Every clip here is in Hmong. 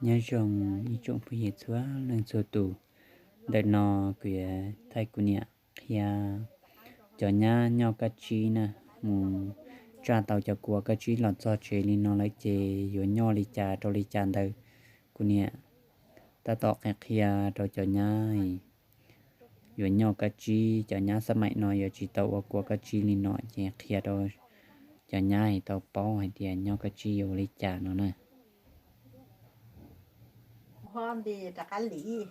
Nyob zoo ib tsoom phooj ywg txhua leej txhua tus, ntawm no kuv yuav thaij kuv niam qhia cov nyab nyoj kab tsib na, mus tsaj tau cov kua kab tsib los txog tsev li no lawm ces yuav nyoj li cas rau li cas ntawd. Kuv niam tab tom qhia qhia rau cov nyab yuav nyoj kab tsib, cov nyab xab maim no yuav tsis tau ua kua kab tsib li no ces qhia rau cov nyab tau paub hais tias nyoj kab tsib yuav ua li cas no na. Nqhuab nti rov qab lim,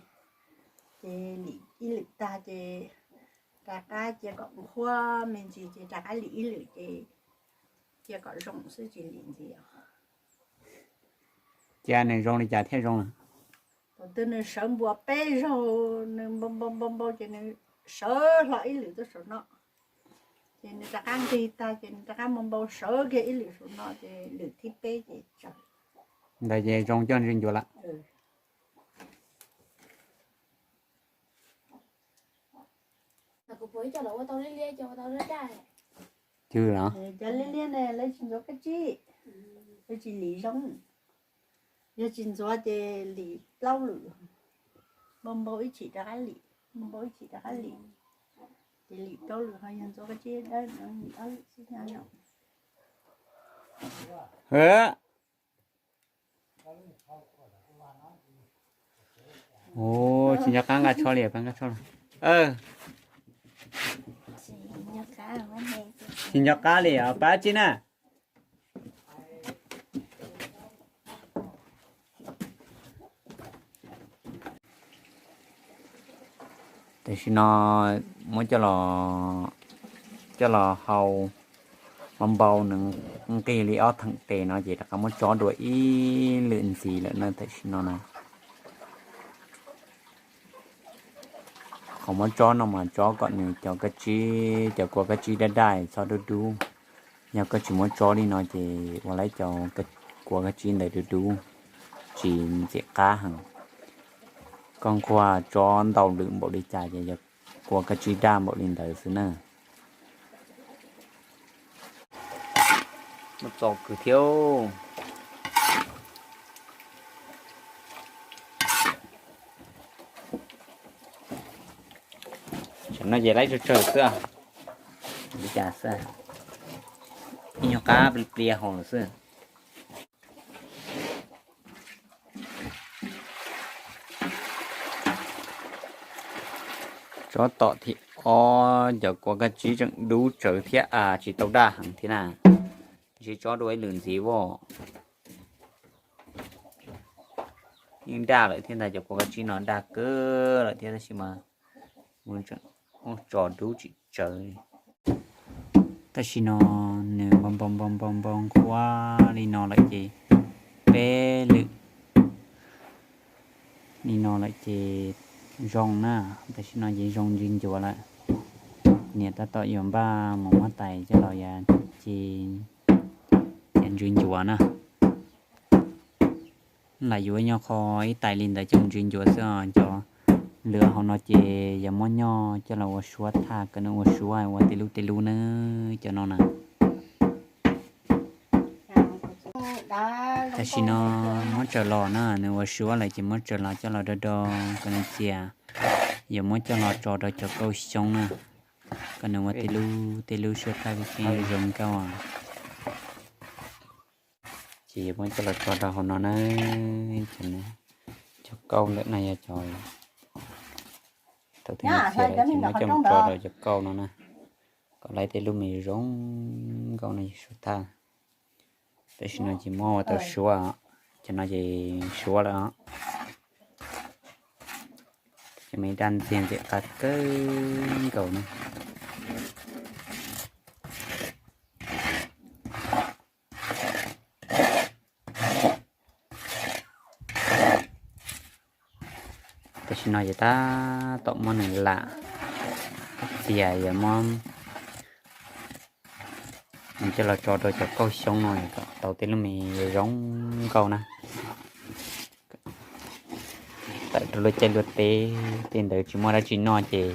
ces lim ib lwm tag ces rov qab cia kom nqhuab me ntsis ces rov qab lim ib lwm ces cia kom zoo xwb tsis lim ntxiv. Cia nws zoo li cas thiaj zoo? Thaum twg nws sawv npuas peb zaug, nws npau npau npau npau ces nws sawv hlo ib lwm tuaj saum no, ces nws rov qab nqig tag ces nws rov qab npau npau sawv kiag ib lwm saum no ces lwm thib peb ces tsawg. Ntawd ces zoo coj ntsis ncuav lawm. Cwg los? Cov liab liab ne lawv tsis ntxuav kab tsib, lawv tsis lim zoo. Yog tsis ntxuav ces lim plaub lwm, npau npau ib chim rov qab lim, npau npau ib chim rov qab lim, ces lim plaub lwm ho yog ntxuav kab tsib dawb lim ob lwm xwb nyob zoo. Tsis nco qab nqa tsho li, nqa tsho los. Tsis nco qab li os, pab tsi na. Tam sim no muab coj los, coj los hau, npau npau nws nqig li ob theem tes no ces rov qab muab tsob dua ib lwm ntxiv lawm na. Tam sim no na, qhov muab tsob no mas tsob kom nws cov kab tsib, cov kua kab tsib daj daj txhob dub dub. Yog koj tsis muab tsob li no ces ua lawm cov kua kab tsib ntawd dub dub, tsis ntxim qab heev. Koj nqhuab tsob ntau lwm npaum li cas ces yog kua kab tsib daj npaum li ntawd xwb na. Muab txo kwv thiab. Tam no ces laib tsawg tsawg xwb, li cas xwb, ib nyuag qab plis plias hauv lawm xwb. Tsob tom thib ob cov kua kab tsib tseem dub tsawv thiab, tsis tau daj heev thiab na. Ntsib tsob dua ib lwm ntxiv as. Yeej daj lawm thiab ntag, cov kua kab tsib no daj kawg lawm thiab tab sis mas tso dub tsis tsawv li. Tam sim no nws npau npau npau npau npau nqhuab li no lawm ces peb lwm li no lawm ces zoo na. Tam sim no ces zoo ntsis ncuav lawm. Niam tab tom yuav npaj mus muab tais coj los yog ces ntsis ncuav na. Lam yuav nyuag qho ib tais li ntawd coj mus ntsis ncuav xwb os. Cov lwm hauv no ces yog muab nyoj coj los ua suab thaj, kom nws ua suab ua tej lub tej lub na, cov no na. Tam sim no muab tsaws los na, nws ua suab lawm ces muab tsaws los coj los do do kom nws txias. Yuav muab coj los tso rau cov kauj xyoob na, kom nws ua tej lub tej lub suab thaj zoo nkauj. Ces yuav muab coj los tso rau hauv no na. Cov kauj ntawm no yog cov tau tej no txias lawm ces muab coj mus tso rau cov kauj no na, kom lawv tej lub me zoo nkauj no suab thaj. Tam sim no ces muab ua tau suab, cov no ces suab lawm os. Cov me daj ntxiag ntxim qab kawg nkaus na. Tam sim no ces tab tom muab nws lam txias, yuav muab nws coj los tso rau cov kauj xyoob no kom tau tej lub me zoo nkauj na. Tawm rau luag caij luag teb tej ntawd tsis muaj dab tsi noj ces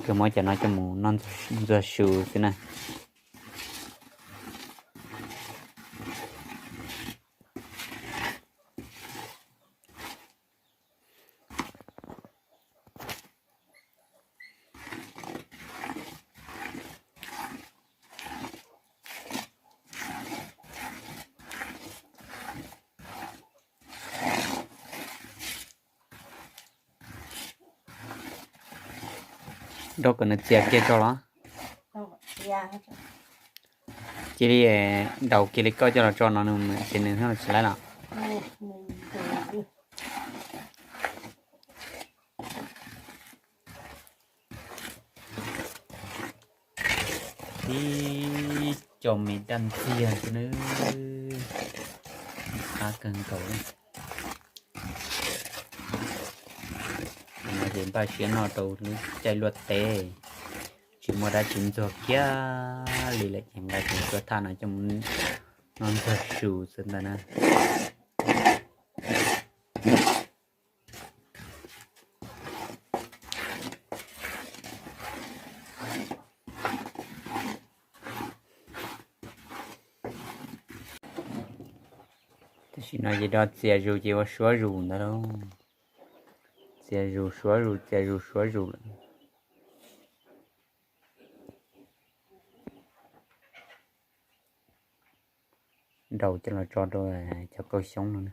kawg muab cov no coj mus noj ntxuag su xwb na. Nrog kom nws txias kiag tso los? Cia li ntaus kiag li koj coj los tso no nws txias nws tsis laib los? Tib co me daj ntxiag xwb nawb, qab kawg nkaus li. No ces npaj siab noj rau lub caij luaj teb, tsis muaj dab tsi ntxuag kiag li lawm ces nqa cov tuaj thaj no coj mus noj ntxuag su xwb ntag na. Tam sim no ces do txias zus ces ua suav zus ntawd lauj. Txias zus suav zus, txias zus suav zus lawm. Nraus coj los tso rau cov kaus xyoob no na.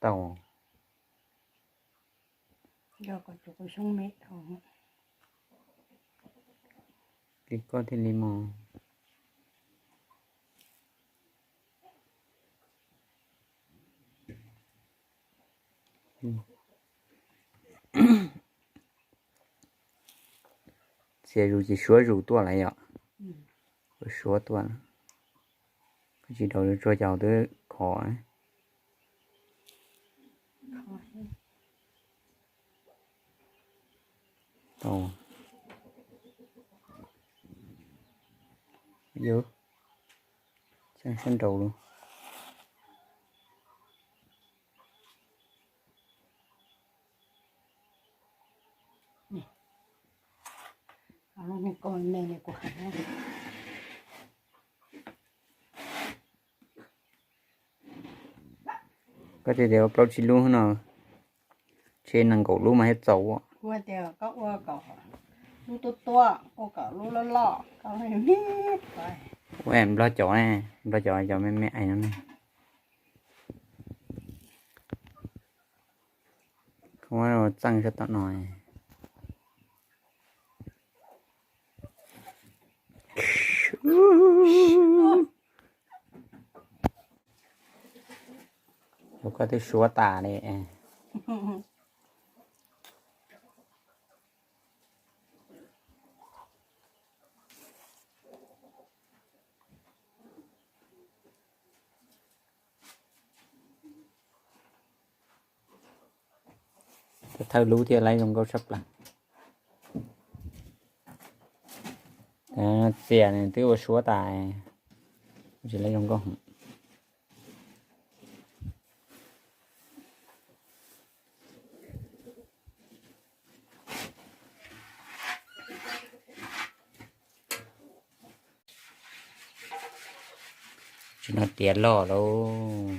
Tau. Li koj thiaj li mus. Txias zus ces suav zus tuaj lawm yom. Suav tuaj. Koj tsis nraus tsuag ces twb khov. Tau. Yus, tseem sab nraus lawm. Koj tias tias ua plaub tsib lub no, tshe nees nkaum lub mas thiaj txaus. Ua tias koj ua kom lub tuab tuab, ua kom lub loj loj, koj ua nplog cov, nplog cov, cov me me ais no ne. Koj muab txeej sab tom no. Ua koj twb suav tas li. Thawj lub thiaj laib zoo nkauj tshaj plaws. Txias nws twb ua suav tas, tsis laib zoo nkauj. Tsis no tiav loj lauj.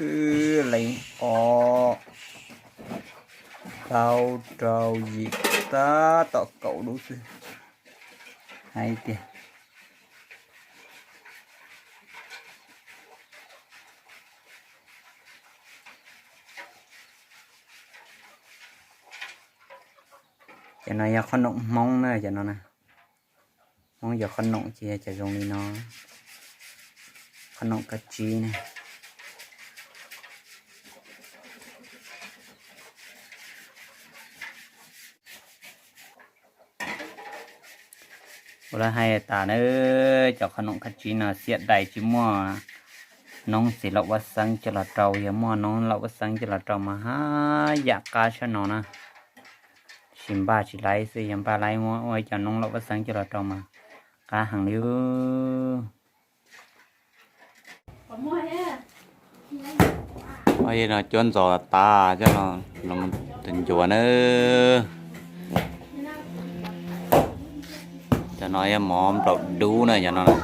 Wb leej ob, plaub rau yim, tab tom kaum lub xwb. Hais tias cov no yog qhob noom Hmoob na, cov no na. Hmoob yog qhob noom ces yog cov zoo li no, qhob noom kab tsib ne. Ua lawv hais tas na, cov qhob noom kab tsib no xiam dais tsis muaj noob txiv laum vaj xeeb coj los rau, yog muaj noob laum vaj xeeb coj los rau mas haj yam qab tshaj no na. Tab sis npaj tsis laib xwb, yog npaj laib muab ua ib co noob laum vaj xeeb coj los rau mas qab heev li. No cuab ntxos tas coj los tus ncuav na. Cov no yog mov nplaum dub na, cov no na.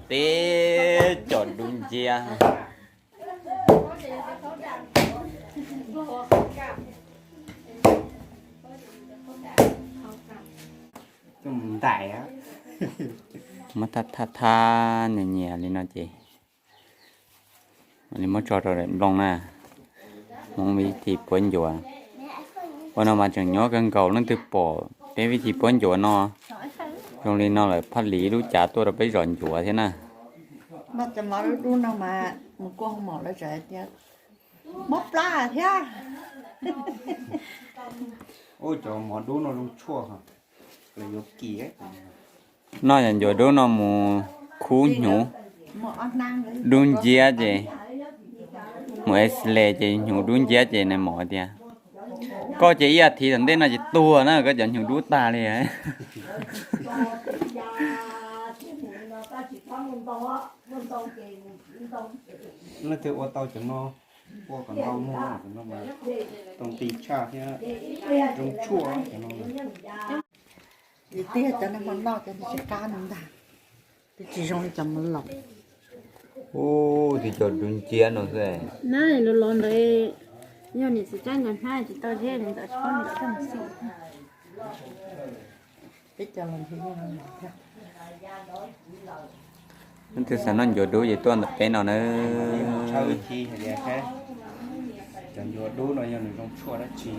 Teb cov dub nciab. Ntais, muab thab thab thab nyias nyias li no ces li muab tso rau daim nplooj na, hmoov vib thim puab ncuav. Ua no mas tseem nyuaj kawg nkaus, leej twg pom peb vib thim puab ncuav no zoo li no lawm phaj lis lub cav tuaj rau peb zom ncuav thiab na. Mov dub dub no mas mus kuaj mom lawv tseem hais tias mov plab thiab. Cov mov dub no zoo tshuaj, yuav kim. Noj yog ncuav dub no mus khub hnyuv dub nciab ces, mus es le ces hnyuv dub nciab ces nais mom tias koj ces ib as thiv tom ntej no ces tuag na, koj cov hnyuv dub tag li. Leej twg ua tau cov no, ua kom ntau muag, cov no mas tau nqi tshaj thiab zoo tshuaj cov no. Tiag, cov no mas noj cov no tsis qab no ntag, twb tsis zoo li cov mov laus. Ub, twb cov dub nciab no xwb. Na, los los ntawd yog niam txiv Tsab Ncuav Hnab tsis tau zeb li ntawd tsis paub ntawm coj mus xim. Leej twg xav noj ncuav dub ces tuaj ntawm peb no na. Cov ncuav dub no yog nws zoo tshuaj dab tsi?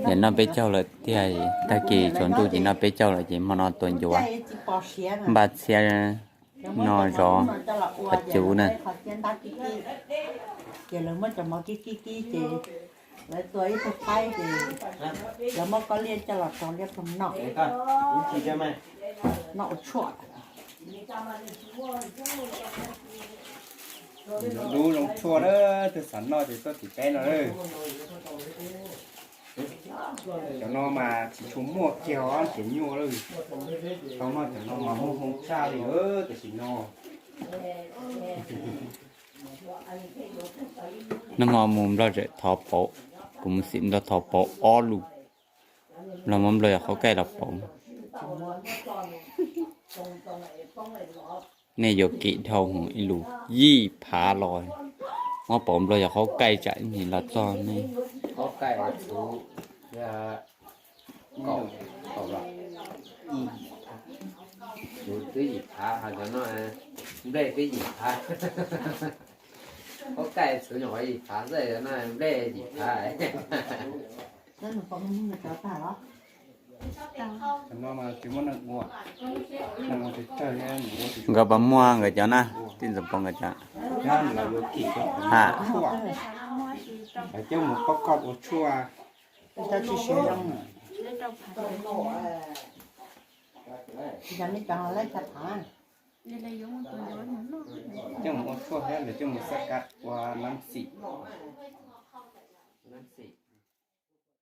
Yog noj peb caug lawm tiag, tag kis tsaus ntuj ces noj peb caug lawm ces hmo no tua ncuav npaj txhiab no zov qhov cub na. Ces lawv muab cov mov kib kib kib ces lawv tua ib tug qaib ces lawv muab kob liab coj los rau liab ploog noj. Noj ua tshuaj. Dub zoo tshuaj na, twg xav noj ces tuaj tim peb no lawm. Cov no mas tsis tshua muaj kiag os, ces nyuaj lawm. Tau noj cov no mas muaj hmoo tshaj li tam sim no. Nag hmo mus Nplog tseem thov pauv, kuv mus xim Nplog thov pauv ob lus, Nplog muab Nplog yog qhaub kaij los pauv. Nej yuav kim dhau hwv ib lus yim phav los, muab pauv Nplog yog qhaub kaij tsam ib ntsis los txog nej. Qhaub kaij txhuv, kaum, kaum los, txhuv twb yim phav, ho cov no nplej twb yim phav. Qhaub kaij txhuv nyuam qhuav yim phav xwb, cov no nplej yim phav. Nkawd puas muag nkawd cov na, tij ntxoov pov nkawd cov? Ha, coj mus pob koj ua tshuaj. Coj mus ua tshuaj thiab lawv coj mus xab kav ua nab xim.